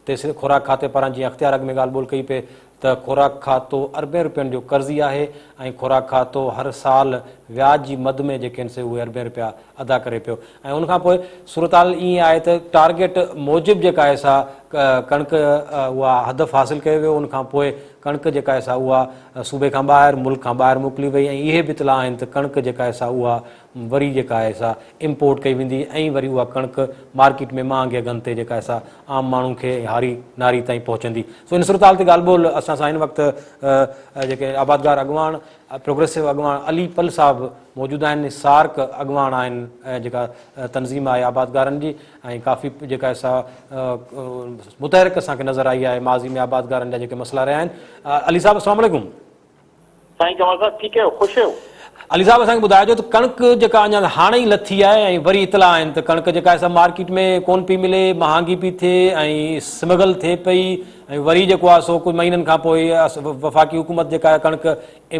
تي خوراڪ کاتي پاران جيئن اختيار اڳ ۾ ڳالهه ٻولهه ڪئي پي ته خوراڪ کاتو اربين روپين جو قرضي آهي ۽ خوراڪ کاتو هر سال وياج جي مد ۾ جيڪي آهن سي اهي اربين روپيا ادا ڪري پيو ۽ ان کان پوء صورتحال ائين آهي ته ٽارگيٽ موجب جيڪا آهي سا ڪڻڪ اها هدف حاصل ڪيو ويو ان کان پوء ڪڻڪ جيڪا آهي سا اها صوبي کان ٻاهر ملڪ کان ٻاهر موڪلي وئي ۽ اهي به اطلاع آهن ته ڪڻڪ جيڪا آهي سا اها وري جيڪا آهي سا امپورٽ ڪئي ويندي ۽ وري اها ڪڻڪ مارڪيٽ ۾ مهانگي اگهن تي جيڪا آهي سا عام ماڻهو کي ۽ هاري ناري تائين پهچندي سو ان صورتحال تي ڳالهه ٻولهه اسان سان هن وقت جيڪي آبادگار اڳواڻ پروگريسو اڳواڻ علي پل صاحب موجود آهن سارڪ اڳواڻ آهن جيڪا تنظيم آهي آبادگارن جي ۽ ڪافي جيڪا سا متحرڪ اسان کي نظر آئي آهي ماضي ۾ آبادگارن جا جيڪي مسئلا رهيا آهن علي صاحب السلام عليڪم. سائين ڪمال صاحب ٺيڪ آهيو خوش آهيو. علي صاحب اسان کي ٻڌائجو ته ڪڻڪ جيڪا اڃا هاڻي ئي لٿي آهي ۽ وري اطلاع آهن ته ڪڻڪ جيڪا آهي سا مارڪيٽ ۾ ڪونه پئي ملي، مهانگي پئي ٿئي ۽ سمگل ٿئي پئي ۽ وري جيڪو آهي سو ڪجهه مهينن کان پوء وفاقي حڪومت جيڪا آهي ڪڻڪ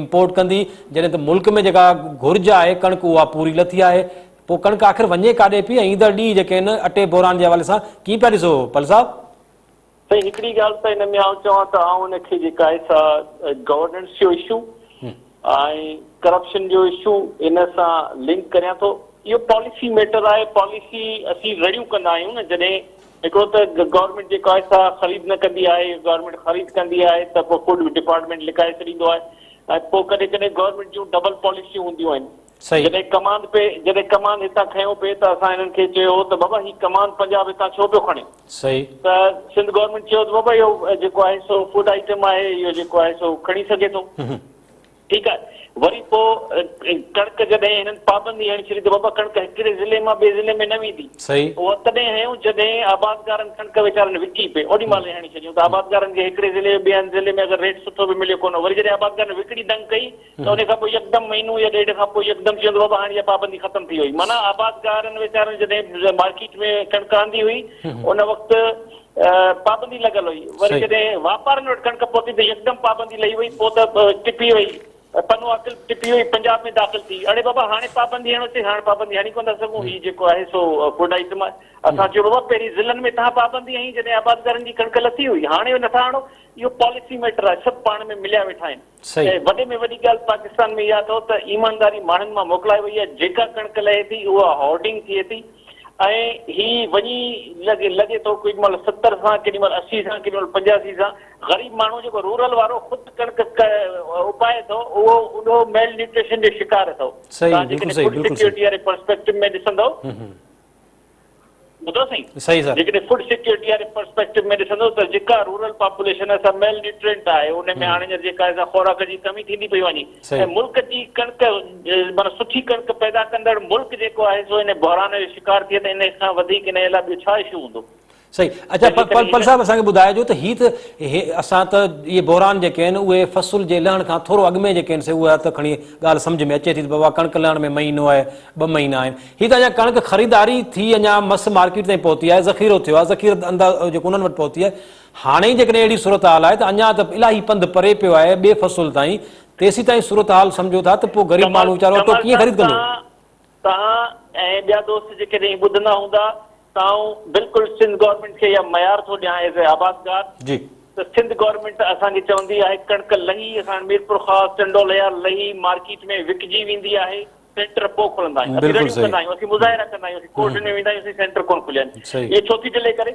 امپورٽ ڪندي جڏهن ته ملڪ ۾ جيڪا گهرج آهي ڪڻڪ اها پوري لٿي آهي پوء ڪڻڪ آخر وڃي ڪاڏي پئي ۽ ايندڙ ڏينهن جيڪي آهن اٽي بحران جي حوالي سان ڪيئن پيا ڏسو پل صاحب؟ سائين هڪڙي ڳالهه ته ان ۾ آئون چوان ته آئون ان کي جيڪا آهي سا گورننس جو اشو ۽ ڪرپشن جو اشو ان سان لنڪ ڪريان ٿو. اهو پاليسي ميٽر آهي، پاليسي اسين رڙيون ڪندا آهيون نه جڏهن هڪڙو ته گورنمينٽ جيڪو آهي سا خريد نه ڪندي آهي، گورنمينٽ خريد ڪندي آهي ته پوء فوڊ ڊپارٽمينٽ لڪائي ڇڏيندو آهي ۽ پوء ڪڏهن ڪڏهن گورنمينٽ جون ڊبل پاليسيون هونديون آهن. صحيح. جڏهن ڪماند پي جڏهن ڪماند هتان کنيو پئي ته اسان هنن کي چيو هو ته بابا هي ڪماند پنجاب هتان ڇو پيو کڻي؟ صحيح. ته سنڌ گورنمينٽ چيو ته بابا اهو جيڪو آهي سو فوڊ آئٽم آهي اهو جيڪو آهي سو کڻي سگهي ٿو. ٺيڪ آهي وري پوء ڪڻڪ جڏهن هنن پابندي هڻي ڇڏي ته بابا ڪڻڪ هڪڙي ضلعي مان ٻئي ضلعي ۾ نه ويندي. صحيح. اها تڏهن هنيون جڏهن آبادگارن ڪڻڪ ويچارن وڪي پئي اوڏي مهل ئي هڻي ڇڏيون ته آبادگارن کي هڪڙي ضلعي ٻئي هنڌ ضلعي ۾ اگر ريٽ سٺو به مليو ڪونه وري جڏهن آبادگارن وڪڻي دنگ ڪئي ته ان کان پوء يڪدم مهينو يا ڏيڍ کان پوء يڪدم چيو ته بابا هاڻي اها پابندي ختم ٿي وئي. معنيٰ آبادگارن ويچارن جڏهن مارڪيٽ ۾ ڪڻڪ آندي هئي ان وقت پابندي لڳل هئي وري جڏهن واپارين وٽ ڪڻڪ پهتي ته يڪدم پابندي لهي وئي پوء ته ٽپي وئي پنو عاقل ٽپي وئي پنجاب ۾ داخل ٿي اڙي بابا هاڻي پابندي هڻو چي هاڻي پابندي هڻي ڪونه ٿا سگهون هي جيڪو آهي سو فوڊ آئٽم آهي اسان چيو بابا پهرين ضلعن ۾ توهان پابندي هنئي جڏهن آبادگارن جي ڪڻڪ لٿي هئي هاڻي نٿا هڻو اهو پاليسي ميٽر آهي سڀ پاڻ ۾ مليا ويٺا آهن. صحيح. ۽ وڏي ۾ وڏي ڳالهه پاڪستان ۾ اها اٿو ته ايمانداري ماڻهن مان موڪلائي وئي آهي، جيڪا ڪڻڪ لهي ٿي اها هارڊنگ ٿئي ٿي ۽ هي وڃي لڳي لڳي ٿو ڪيڏي مهل 70 سان ڪيڏي مهل 80 سان ڪيڏي مهل 85 سان غريب ماڻهو جيڪو رورل وارو خود ڪڻڪ اپائي ٿو اهو اهو ميل نيوٽريشن جو شڪار اٿو. صحيح توهان بلڪل جيڪڏهن صحيح فوڊ بلڪل صحيح. سيڪيورٽي واري پرسپيڪٽو ۾ ڏسندؤ. ٻڌو سائين. صحيح سر. جيڪڏهن فوڊ سيڪيورٽي واري پرسپيڪٽو ۾ ڏسندو ته جيڪا رورل پاپوليشن آهي سا ميل نيوٽرينٽ آهي ان ۾ هاڻي هينئر جيڪا آهي سا خوراڪ جي ڪمي ٿيندي پئي وڃي ۽ ملڪ جي ڪڻڪ معنيٰ سٺي ڪڻڪ پيدا ڪندڙ ملڪ جيڪو آهي سو ان بحران جو شڪار ٿئي ته ان کان وڌيڪ ان جي لاء ٻيو ڇا اشو هوندو. صحيح اڇا پل صاحب اسان کي ٻڌائجو ته هي ته اسان ته اهي بحران جيڪي آهن اهي فصل جي لهڻ کان ٿورو اڳ ۾ جيڪي آهن سي اها ته کڻي ڳالهه سمجهه ۾ اچي ٿي ته بابا ڪڻڪ لهڻ ۾ مهينو آهي ٻه مهينا آهن. هي ته اڃا ڪڻڪ خريداري ٿي اڃا مس مارڪيٽ تائين پهتي آهي، ذخيرو ٿيو آهي، ذخيره انداز جيڪو انهن وٽ پهتي آهي. هاڻي ئي جيڪڏهن اهڙي صورتحال آهي ته اڃا ته الاهي پنڌ پري پيو آهي ٻئي فصل تائين، تيسيتائين صورتحال سمجهو ٿا ته پوء غريب ڪمال ماڻهو ويچارو اٽو ڪمال ڪيئن صاحب خريد ڪندو؟ توهان توهان ۽ ٻيا دوست جيڪڏهن ٻڌندا هوندا ته آئون بلڪل سنڌ گورنمينٽ کي اها ميار ٿو ڏيان ايز اي آبادگار جي. ته سنڌ گورنمينٽ اسان کي چوندي آهي ڪڻڪ لهي اسان ميرپورخاص ٽنڊولهيار لهي مارڪيٽ ۾ وڪجي ويندي آهي سينٽر پوء کلندا آهن اسين بلڪل رڙيون صحيح. ڪندا آهيون اسين مظاهرا ڪندا آهيون اسين ڪورٽن ۾ ويندا آهيون اسين سينٽر ڪونه کليا آهن صحيح. اهي ڇو ٿي ڊلي ڪري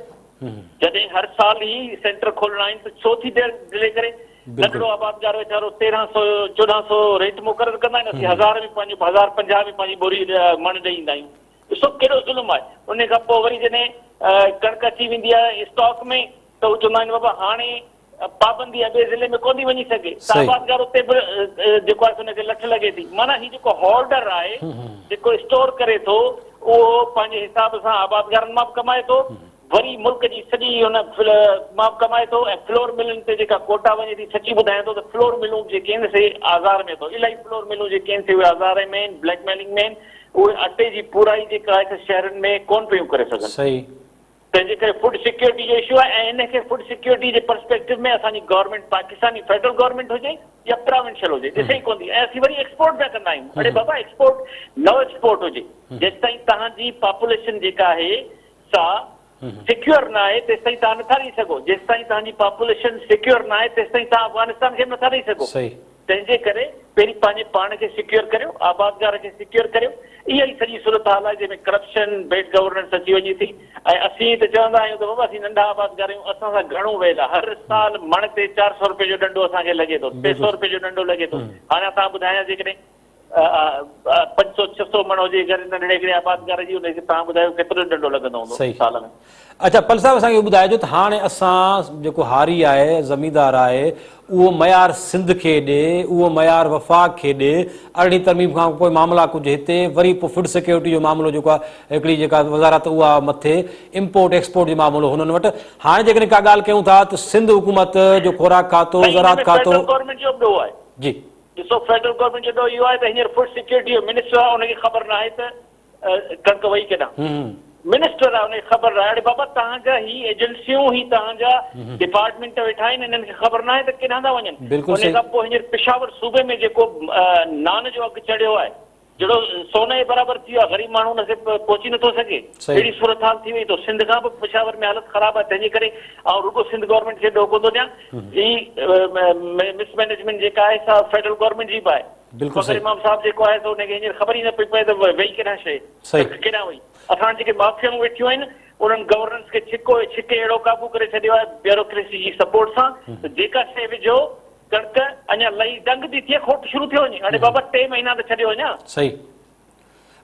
جڏهن هر سال ئي سينٽر کولڻا آهن ته ڇو ٿي ڊلي ڪري بلڪل. ننڍڙو آبادگار ويچارو تيرهن سو چوڏهن سو ريٽ مقرر ڪندا آهن اسين هزار ۾ پنهنجو هزار پنجاهه ۾ پنهنجي ٻوري مڻ ڏئي ايندا آهيون ڏسو ڪيڏو ظلم آهي ان کان پوء وري جڏهن ڪڻڪ اچي ويندي آهي اسٽاڪ ۾ ته هو چوندا آهن بابا هاڻي پابندي آهي ٻئي ضلعي ۾ ڪونه ٿي وڃي سگهي ته آبادگار اتي به جيڪو آهي سو ان کي لٺ لڳي ٿي معنيٰ هي جيڪو هولڊر آهي جيڪو اسٽور ڪري ٿو اهو پنهنجي حساب سان آبادگارن مان به ڪمائي ٿو وري ملڪ جي سڄي ان مان به ڪمائي ٿو ۽ فلور ملن تي جيڪا ڪوٽا وڃي ٿي سچي ٻڌايان ٿو ته فلور ملون به جيڪي آهن سي آزار ۾ اٿو الاهي فلور ملون جيڪي آهن سي اهي آزار ۾ آهن بليڪ ميلنگ ۾ آهن اهي اٽي جي پورائي جيڪا آهي سا شهرن ۾ ڪونه پيون ڪري سگهن. صحيح. تنهن جي ڪري فوڊ سيڪيورٽي جو اشو آهي ۽ ان کي فوڊ سيڪيورٽي جي پرسپيڪٽو ۾ اسان جي گورنمينٽ پاڪستاني فيڊرل گورنمينٽ هجي يا پراونشل هجي ڏسي ئي ڪونه ٿي ۽ اسين وري ايڪسپورٽ پيا ڪندا آهيون اڙي بابا ايڪسپورٽ نو ايڪسپورٽ هجي جيستائين توهان جي پاپوليشن جيڪا آهي سا سيڪيور نه آهي تيستائين توهان نٿا ڏئي سگهو جيستائين توهان جي پاپوليشن سيڪيور نه آهي تيستائين توهان افغانستان کي به نٿا ڏئي سگهو تنهن جي ڪري پهرين پنهنجي پاڻ کي سيڪيور ڪريو، آبادگار کي سيڪيور ڪريو، اها ئي سڄي صورتحال آهي جنهن ۾ ڪرپشن، بيڊ گورننس اچي وڃي ٿي ۽ اسين ته چوندا آهيون ته بابا اسين ننڍا آبادگار آهيون اسان سان گهڻو ويل آهي، هر سال مڻ تي 400 رپين جو ڏنڊو اسان کي لڳي ٿو، 300 رپين جو ڏنڊو لڳي ٿو، هاڻي توهان ٻڌايان جيڪڏهن 500 600 مڻ هجي گهر ننڍڙي هڪڙي آبادگار جي ان کي توهان ٻڌايو ڪيترو ڏنڊو لڳندو هوندو سال ۾. اڇا پل صاحب اسان کي اهو ٻڌائجو ته هاڻي اسان جيڪو هاري آهي زميندار آهي اهو معيار سنڌ کي ڏي اهو معيار وفاق کي ڏي ارڙهين ترميم کان پوء معاملا ڪجهه هتي وري پوء فوڊ سيڪيورٽي جو معاملو جيڪو آهي هڪڙي جيڪا وزارت اها مٿي امپورٽ ايڪسپورٽ جو معاملو هنن وٽ هاڻي جيڪڏهن ڪا ڳالهه ڪيون ٿا ته سنڌ حڪومت جو خوراڪ کاتو سائين ان زراعت ۾ کاتو فيڊرل گورنمينٽ جو به ڏوهه آهي. جي. ڏسو فيڊرل گورنمينٽ جو ڏوهه اهو آهي ته هينئر فوڊ سيڪيورٽي جو منسٽر آهي ان کي خبر ناهي ته ڪڻڪ وئي ڪيڏانهن. منسٽر آهي ان کي خبر ناهي. اڙي بابا توهان جا هي ايجنسيون هي توهان جا ڊپارٽمينٽ ويٺا آهن انهن کي خبر ناهي ته ڪيڏانهن ٿا وڃن. ان کان پوء هينئر پشاور صوبي ۾ جيڪو نان جو اگهه چڙهيو آهي جهڙو سون جي برابر ٿي ويو آهي، غريب ماڻهو ان کي پهچي نٿو سگهي، اهڙي صورتحال ٿي وئي ته سنڌ کان به پشاور ۾ حالت خراب آهي، تنهن جي ڪري آئون رڳو سنڌ گورنمينٽ کي ڏوهه ڪونه ٿو ڏيان، هي مس مئنيجمينٽ جيڪا آهي سا فيڊرل گورنمينٽ جي به آهي، فخر امام صاحب جيڪو آهي سو ان کي هينئر خبر ئي نه پئي پئي ته وئي ڪيڏانهن شيء، ڪيڏانهن وئي، اسان وٽ جيڪي مافيائون ويٺيون آهن انهن گورننس کي ڇڪو ڇڪي اهڙو قابو ڪري ڇڏيو آهي بيوروڪريسي جي سپورٽ سان ته جيڪا شيء وجهو ڪڻڪ اڃا لهي ڊنگ ٿي ٿئي کوٽ شروع ٿيو وڃي اڙي بابا ٽي مهينا ته ڇڏيو اڃا. صحيح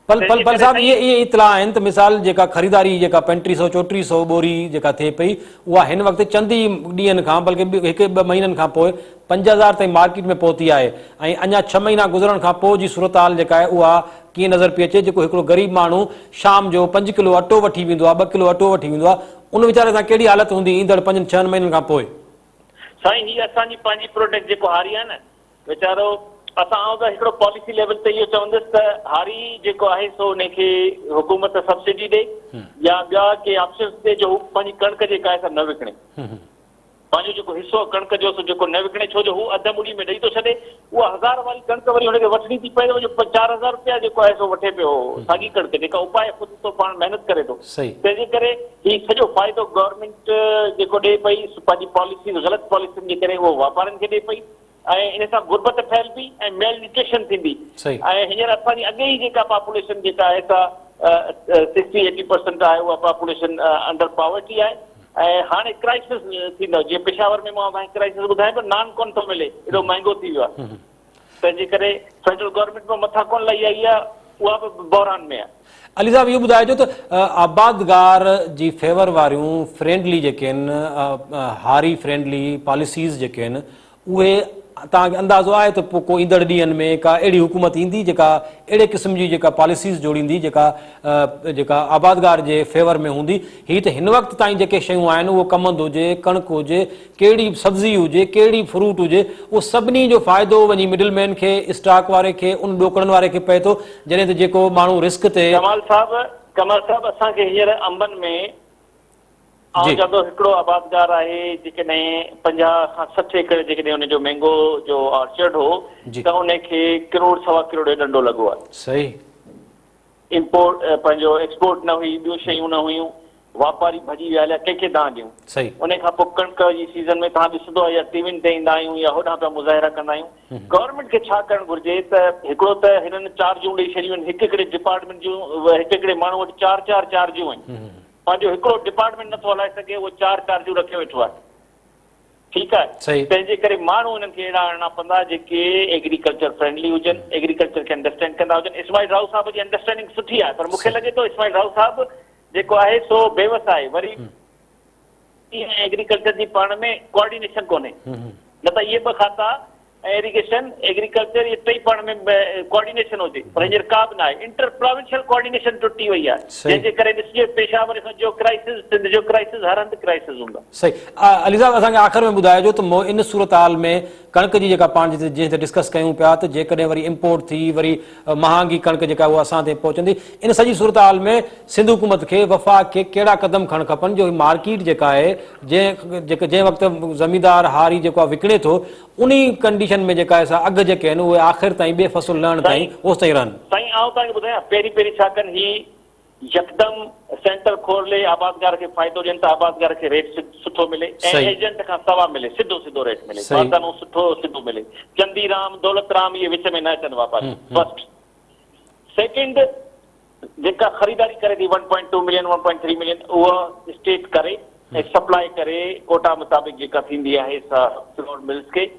پل پل پل صاحب اهي اهي اطلاع آهن ته مثال جيڪا خريداري جيڪا پنٽيهه سو چوٽيهه سو ٻوري جيڪا ٿئي پئي اها هن وقت چند ئي ڏينهن کان بلڪه هڪ ٻه مهينن کان پوء 5000 تائين مارڪيٽ ۾ پهتي آهي ۽ اڃا ڇهه مهينا گذرڻ کان پوء جي صورتحال جيڪا آهي اها ڪيئن نظر پئي اچي جيڪو هڪڙو غريب ماڻهو شام جو پنج ڪلو اٽو وٺي ويندو آهي ٻه ڪلو اٽو وٺي ويندو آهي ان ويچاري سان ڪهڙي حالت هوندي ايندڙ پنجن ڇهن مهينن کان پوء. سائين هي اسان جي پنهنجي پروڊڪٽ جيڪو هاري آهي نه ويچارو اسان آئون ته هڪڙو پاليسي ليول تي اهو چوندس ته هاري جيڪو آهي سو ان کي حڪومت سبسڊي ڏي يا ٻيا ڪي آپشنس ڏي جو هو پنهنجي ڪڻڪ جيڪا آهي سا نه وڪڻي پنهنجو جيڪو حصو آهي ڪڻڪ جو سو جيڪو نه وڪڻي ڇو جو هو اڌ مڙي ۾ ڏئي ٿو ڇڏي اها هزار واري ڪڻڪ وري هن کي وٺڻي ٿي پئي ته جو 4000 روپيا جيڪو آهي سو وٺي پيو ساڳي ڪڻڪ جيڪا اپائي خود ٿو پاڻ محنت ڪري ٿو تنهن جي ڪري هي سڄو فائدو گورنمينٽ جيڪو ڏئي پئي سو پنهنجي پاليسيز غلط پاليسين جي ڪري اهو واپارين کي ڏئي پئي ۽ ان سان غربت ڦهلبي ۽ ميل نيوٽريشن ٿيندي ۽ هينئر اسان جي اڳي ئي جيڪا پاپوليشن جيڪا آهي سا سڪسٽي ايٽي پرسنٽ آهي اها پاپوليشن انڊر پاورٽي آهي ۽ هاڻي ڪرائسس ٿيندو جيئن پشاور ۾ مان اوهان کي ڪرائسس ٻڌايان پيو نان ڪونه ٿو ملي ايڏو مهنگو ٿي ويو آهي تنهن جي ڪري فيڊرل گورنمينٽ به مٿان ڪونه لهي آئي آهي اها به بحران ۾ آهي. علي صاحب اهو ٻڌائجو ته آبادگار جي فيور واريون فرينڊلي جيڪي آهن هاري فرينڊلي پاليسيز جيڪي آهن اهي توهان کي اندازو آهي ته پوء ڪو ايندڙ ڏينهن ۾ ڪا اهڙي حڪومت ايندي جيڪا اهڙي قسم جي جيڪا پاليسيز جوڙيندي جيڪا جيڪا آبادگار جي فيور ۾ هوندي هي ته هن وقت تائين جيڪي شيون آهن اهو ڪمند هجي ڪڻڪ هجي ڪهڙي سبزي هجي ڪهڙي فروٽ هجي اهو سڀني جو فائدو وڃي مڊل مين کي اسٽاڪ واري کي ان ڏوڪڙن واري کي پئي ٿو جڏهن ته جيڪو ماڻهو رسڪ تي ڪمال صاحب ڪمال صاحب اسان کي هينئر انبن ۾ آئون چوان ٿو هڪڙو آبادگار آهي جيڪڏهن 50 کان 60 ايڪڙ جيڪڏهن ان جو مينگو جو آرچرڊ هو ته ان کي ڪروڙ سوا ڪروڙ جو ڏنڊو لڳو آهي. صحيح. امپورٽ پنهنجو ايڪسپورٽ نه هئي ٻيون شيون نه هيون واپاري ڀڄي ويا هليا ڪنهن کي دانهن ڏيون. صحيح. ان کان پوء ڪڻڪ جي سيزن ۾ توهان ڏسندو يا ٽي وين تي ايندا آهيون يا هوڏانهن پيا مظاهرا ڪندا آهيون گورنمينٽ کي ڇا ڪرڻ گهرجي ته هڪڙو ته هنن چارجون ڏئي ڇڏيون آهن هڪ هڪڙي ڊپارٽمينٽ جون هڪ هڪڙي ماڻهو وٽ چار چار چارجون آهن. پنهنجو هڪڙو ڊپارٽمينٽ نٿو هلائي سگهي اهو چار چارجون رکيو ويٺو آهي ٺيڪ آهي تنهن جي ڪري ماڻهو انهن کي اهڙا آڻڻا پوندا جيڪي ايگريڪلچر فرينڊلي هجن ايگريڪلچر کي انڊرسٽينڊ ڪندا هجن اسماعيل راهو صاحب جي انڊرسٽينڊنگ سٺي آهي پر مونکي لڳي ٿو اسماعيل راهو صاحب جيڪو آهي سو بيوس آهي وري ۽ ايگريڪلچر جي پاڻ ۾ ڪوآرڊينيشن ڪونهي نه ته اهي ٻه کاتا ۽ ايريگيشن، ايگريڪلچر اهي ٽئي پاڻ ۾ ڪوآرڊينيشن هجي پر هينئر ڪا به ناهي، انٽر پراونشل ڪوآرڊينيشن ٽٽي وئي آهي جنهن جي ڪري ڏسجي پشاور جو ڪرائسز، سنڌ جو ڪرائسز، هر هنڌ ڪرائسز هوندا. صحيح علي صاحب اسان کي آخر ۾ ٻڌائجو ته ان صورتحال ۾ ڪڻڪ جي جيڪا پاڻ جنهن تي ڊسڪس ڪيون پيا ته جيڪڏهن وري امپورٽ ٿي وري مهانگي ڪڻڪ جيڪا اها اسان تائين پهچندي ان سڄي صورتحال ۾ سنڌ حڪومت کي وفاق کي ڪهڙا قدم کڻڻ کپن جو مارڪيٽ جيڪا آهي جنهن جنهن وقت زميندار هاري جيڪو آهي وڪڻي ٿو انهي ڪنڊيشن ۾ جيڪا آهي سا اگهه جيڪي آهن اهي آخر تائين ٻئي فصل لهڻ تائين اوستائين رهن. سائين آئون توهان کي ٻڌايان پهرين پهرين ڇا ڪن هي يڪدم سينٽر کورلي آبادگار کي فائدو ڏين ته آبادگار کي ريٽ سٺو ملي ۽ ايجنٽ کان سوا ملي سڌو سڌو ريٽ ملي باردانو سٺو سڌو ملي چندي رام دولت رام اهي وچ ۾ نه اچن واپاري فرسٽ سيڪنڊ جيڪا خريداري ڪري ٿي one point two million one point three million اها اسٽيٽ ڪري ۽ سپلاء ڪري ڪوٽا مطابق جيڪا ٿيندي آهي سا فلور ملز کي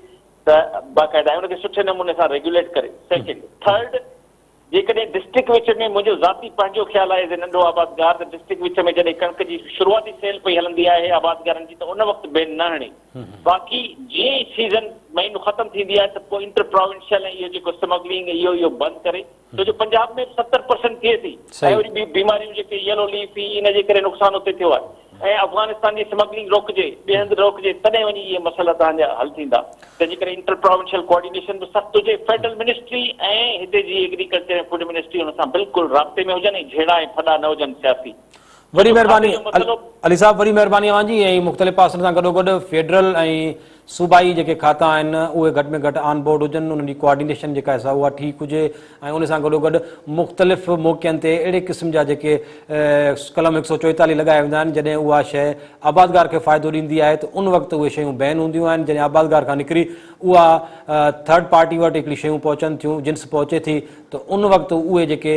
ته باقاعده ان کي سٺي نموني سان ريگيوليٽ ڪري سيڪنڊ ٿرڊ جيڪڏهن ڊسٽرڪٽ وچ ۾ منهنجو ذاتي پنهنجو خيال آهي ايز اي ننڍو آبادگار ته ڊسٽرڪٽ وچ ۾ جڏهن ڪڻڪ جي شروعاتي سيل پئي هلندي آهي آبادگارن جي ته ان وقت بين نه هڻي باقي جيئن ئي سيزن مهينو ختم ٿيندي آهي ته پوء انٽر پراونشل ۽ اهو جيڪو سمگلنگ اهو اهو بند ڪري ڇو جو پنجاب ۾ به 70 پرسنٽ ٿئي ٿي ۽ وري ٻيون بيماريون جيڪي يلو ليف هي ان جي ڪري نقصان اتي ٿيو آهي. ۽ افغانستان جي سمگلنگ روڪجي، ٻئي هنڌ روڪجي تڏهن وڃي اهي مسئلا توهان جا حل ٿيندا. تنهن جي ڪري انٽر پراونشل ڪوآرڊينيشن به سخت هجي، فيڊرل منسٽري ۽ هتي جي ايگريڪلچر ۽ فوڊ منسٽري ان سان بلڪل رابطي ۾ هجن ۽ جهيڙا ۽ ڦڏا نه هجن سياسي. وڏي ڇو جو کاتي مهرباني جو مسئلو. علي صاحب وڏي مهرباني اوهان جي ۽ مختلف پاسن سان گڏوگڏ فيڊرل ۽ صوبائي جيڪي کاتا آهن اهي گهٽ ۾ گهٽ آن بورڊ هجن انهن جي ڪوآرڊينيشن جيڪا آهي سا اها ٺيڪ هجي ۽ ان سان گڏوگڏ مختلف موقعن تي اهڙي قسم جا جيڪي قلم هڪ سئو چوئيتاليهه لڳايا ويندا آهن جڏهن اها شيء آبادگار کي فائدو ڏيندي آهي ته ان وقت اهي شيون بين هونديون آهن جڏهن آبادگار کان نڪري اها ٿرڊ پارٽي وٽ هڪڙي شيون پهچن ٿيون جنس پهچي ٿي ته ان وقت اهي جيڪي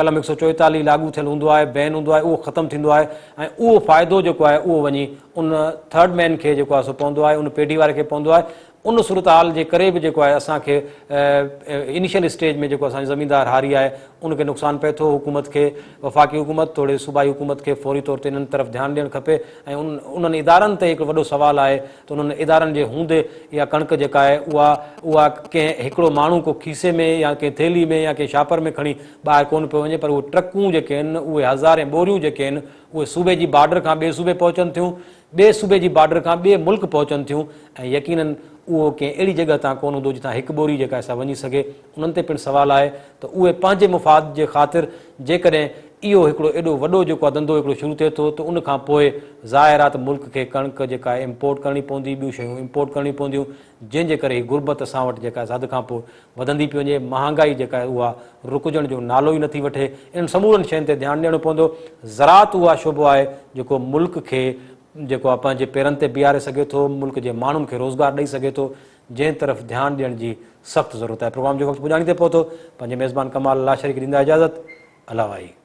قلم هڪ سئو چوئيتاليهه لاڳو ٿيل هوندو آهي بين هوندو آهي اهو ختم ٿيندو آهي ۽ اهو فائدو جيڪو آهي اهو وڃي ان ٿرڊ مين کي جيڪو آهي سو پوندو آهي ان پيڍي واري کي پوندو آهي ان صورتحال جي ڪري به جيڪو آهي اسان کي انيشل اسٽيج ۾ جيڪو اسان جو زميندار هاري آهي ان کي نقصان پئي ٿو حڪومت کي وفاقي حڪومت توڙي صوبائي حڪومت کي فوري طور تي انهن طرف ڌيان ڏيڻ کپي ۽ ان انهن ادارن تي هڪ وڏو سوال آهي ته انهن ادارن جي هوندي اها ڪڻڪ جيڪا آهي اها اها ڪنهن هڪڙو ماڻهو ڪو کيسي ۾ يا ڪنهن ٿيلهي ۾ يا ڪنهن شاپر ۾ کڻي ٻاهر ڪونه پيو وڃي پر اهي ٽرڪون جيڪي آهن اهي هزارين ٻوريون جيڪي آهن اهي صوبي جي بارڊر کان ٻئي صوبي پهچن ٿيون، ٻئي صوبي جي بارڊر کان ٻئي ملڪ پهچن ٿيون ۽ يقينن اهو ڪنهن اهڙي جڳهه تان ڪونه هوندو جتان هڪ ٻوري جيڪا آهي سا وڃي سگهي. انهن تي پڻ سوال آهي ته اهي پنهنجي مفاد جي خاطر جيڪڏهن اهو هڪڙو ايڏو وڏو جيڪو آهي ڌنڌو هڪڙو شروع ٿئي ٿو ته ان کان پوء ظاهر آهي ته ملڪ کي ڪڻڪ جيڪا آهي امپورٽ ڪرڻي پوندي، ٻيون شيون امپورٽ ڪرڻيون پونديون جنهن جي ڪري هي غربت اسان وٽ جيڪا آهي حد کان پوء وڌندي پئي وڃي، مهانگائي جيڪا آهي اها رڪجڻ جو نالو ئي نٿي وٺي، انهن سمورن شين تي ڌيان ڏيڻو پوندو، زراعت اها شعبو آهي جيڪو ملڪ کي جيڪو آهي پنهنجي پيرن تي بيهاري سگهي ٿو، ملڪ جي ماڻهن کي روزگار ڏئي سگهي ٿو، جنهن طرف ڌيان ڏيڻ جي سخت ضرورت آهي. پروگرام جو وقت پڄاڻي تي پهتو، پنهنجي ميزبان ڪمال لاشاري کي ڏيندا اجازت، الله واهي.